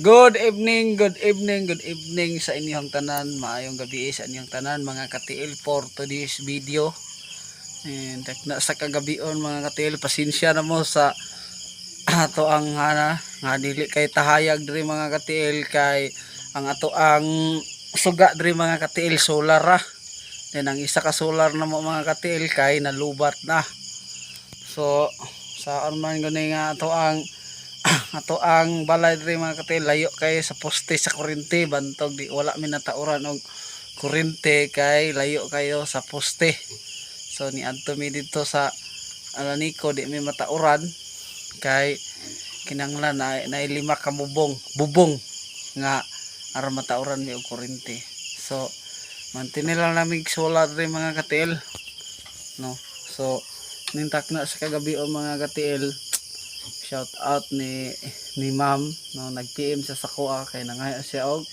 Good evening, good evening, good evening sa inyong tanan. Maayong gabi sa inyong tanan, mga katiil, for today's video. And na sa kagabion, mga katiil, pasensya na mo sa ato ang hana nga dili kay tahayag diri, mga katiil, kay ang ato ang suga diri, mga katiil, solar ra. Then ang isa ka solar na mo, mga katiil, kay nalubat na. So saan man gani nga ato ang balay diri, mga katiil, layo kay sa poste sa kuryente, bantog di wala mi natauran og kuryente kay layo kayo sa poste. So niadto mi dito sa Alaniko, di mi matauran kay kinanglan na lima ka bubong bubong nga aron matauran mi og kuryente. So mantine lang nami solar diri, mga katiil, no? So nintak na sa kagabi o, mga katiil, shout out ni ma'am, no? Nag PM siya sa kuha kay nangayo siya og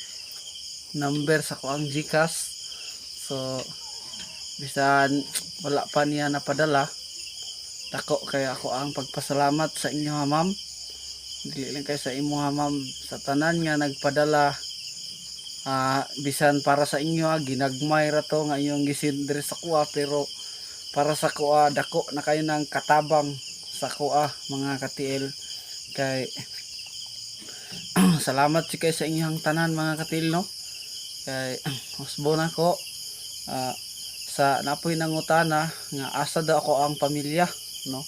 number sa kuang GCash. So bisan wala pa niya napadala, dako kay ako ang pagpasalamat sa inyo ha, ma'am. Dili lang kay sa imo ha, ma'am, sa tanan nga nagpadala. Bisan para sa inyo ha, ginagmay ra to nga inyong gisend diri sa kuha, pero para sa kuha dako na kayo ng katabang sa kuha, mga katiil, kay salamat si kay sa inyong tanan, mga katiil, no? Kay husbo na ko sa napoy nangutana nga asa daw ako ang pamilya, no?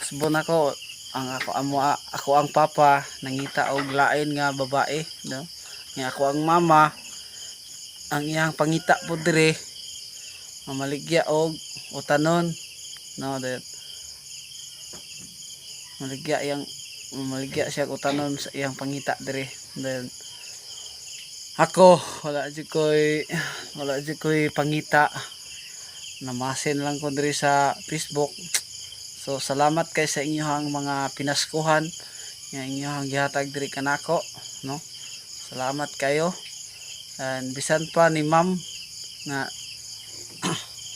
Husbo na ko ang ako amo, ako ang papa nangita og lain nga babae, no? Nga ako ang mama, ang iyang pangita po dire mamaligya og utanon, no? Then maligya siya og utanon sa iyang pangita dire. Then ako wala jud koy pangita, namasin lang ko diri sa Facebook. So salamat kay sa inyong mga pinaskuhan nga inyong gihatag diri kanako, no? Salamat kayo. And bisan pa ni ma'am nga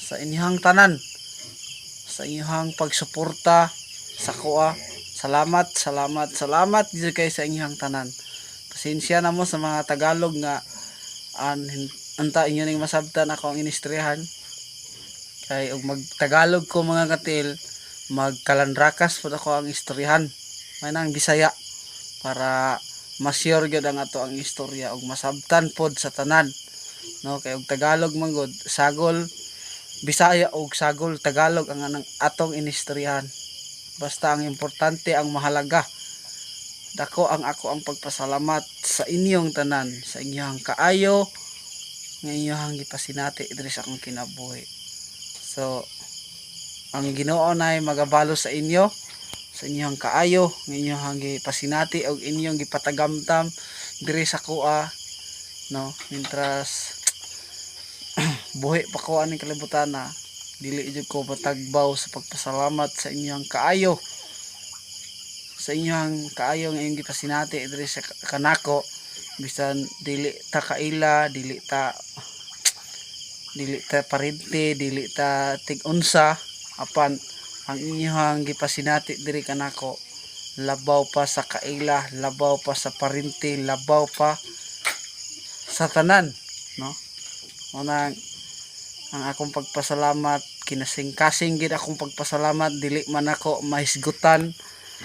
sa inyong tanan, sa inyong pagsuporta sa kuha, salamat, salamat, salamat jud kay sa inyong tanan. Pasensya na mo sa mga Tagalog nga an anta inyo ning masabtan ako ang inistoryahan, kay og mag Tagalog ko, mga katil, magkalandrakas pud ako ang istoryahan. May nang Bisaya para ma-sure gyud ang ato ang istorya ug masabtan pod sa tanan, no? Kay og Tagalog man gud, sagol Bisaya og sagol Tagalog ang anang atong inistoryahan. Basta ang importante, ang mahalaga, dako ang ako ang pagpasalamat sa inyong tanan, sa inyong kaayo nga inyong gipasinati diri sa akong kinabuhi. So ang Ginoo nay magabalo sa inyo, sa inyong kaayo nga inyong gipasinati og inyong gipatagamtam diri sa kuha, no? Mientras buhi pa ko aning kalibutan na, dili jud ko matagbaw sa pagpasalamat sa inyong kaayo, sa inyong kaayo nga inyong gipasinati diri sa kanako, bisan dili ta kaila, dili ta parente, dili ta tig-unsa, apan ang inyong gipasinati diri kanako labaw pa sa kaila, labaw pa sa parente, labaw pa sa tanan, no? Unang ang akong pagpasalamat, kinasing-kasing gid akong pagpasalamat. Dili man ako mahisgutan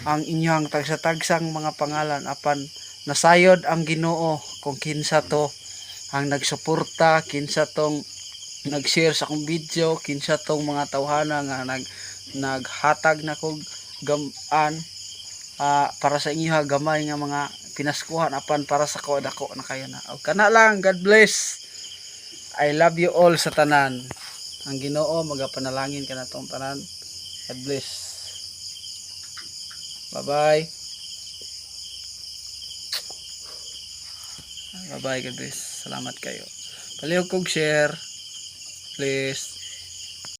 ang inyong tagsa-tagsang mga pangalan, apan nasayod ang Ginoo kung kinsa to ang nagsuporta, kinsa tong nag-share sa akong video, kinsa tong mga tawhana nga naghatag na kog gamaan para sa inyo ha, gamay nga mga pinaskuhan, apan para sa ko dako na kayo na. Og kana lang, God bless. I love you all sa tanan. Ang Ginoo magapanalangin kanatong tanan. God bless. Bye bye. Bye bye, God bless. Salamat kayo. Palihog kog share. Please.